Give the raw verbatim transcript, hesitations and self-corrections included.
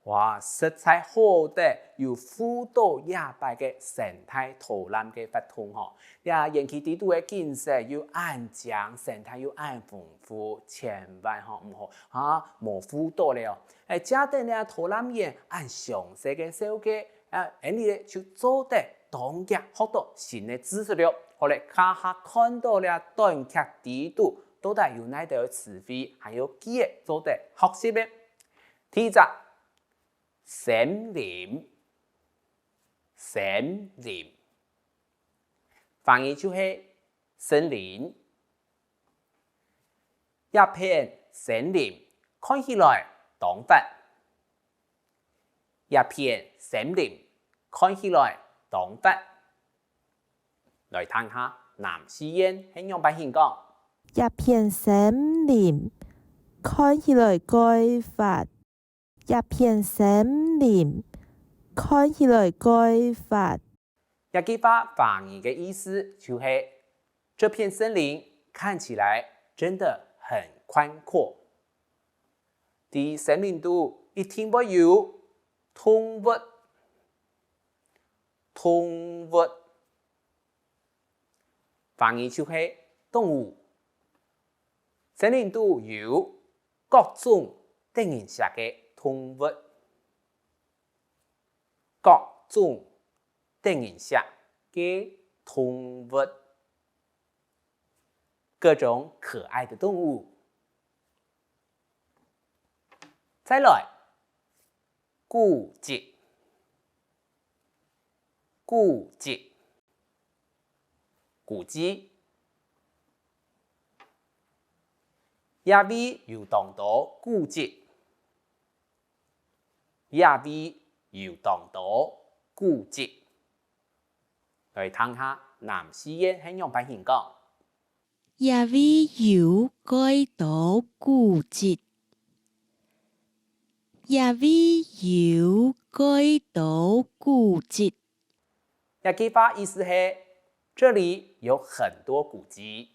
哇，實在好得有赴著這擺个生態導覽个活動吼！這園區底肚个景色又恁靚，生態又恁豐富，千萬吼毋好啊無赴著咧哦！欸，借等這導覽員恁詳細个紹介，啊，𠊎俚就做得當遽學著新个知識了。好咧，這下看著這短劇底肚，到底有哪兜詞彙還有句仔做得學習咧？ 第一隻，森林，森林，華語就係森林。這片森林看起來當闊。這片森林看起來當闊。來聽下南四縣係仰般形講：這片森林看起來蓋闊。 這片森林看起來蓋闊。這句話華語个意思就係：這片森林看起來真的很寬闊。在森林肚一定會有動物，動物。華語就係動物。森林肚有 各種得人惜个動物，各種得人惜个動物，各種可愛的動物。再來，古蹟，古蹟，古蹟。 這位有當多古蹟，這位有當多古蹟。來聽下南四縣係仰般形講：這位有蓋多古蹟，這位有蓋多古蹟。 這句話意思係：這裡有很多古蹟。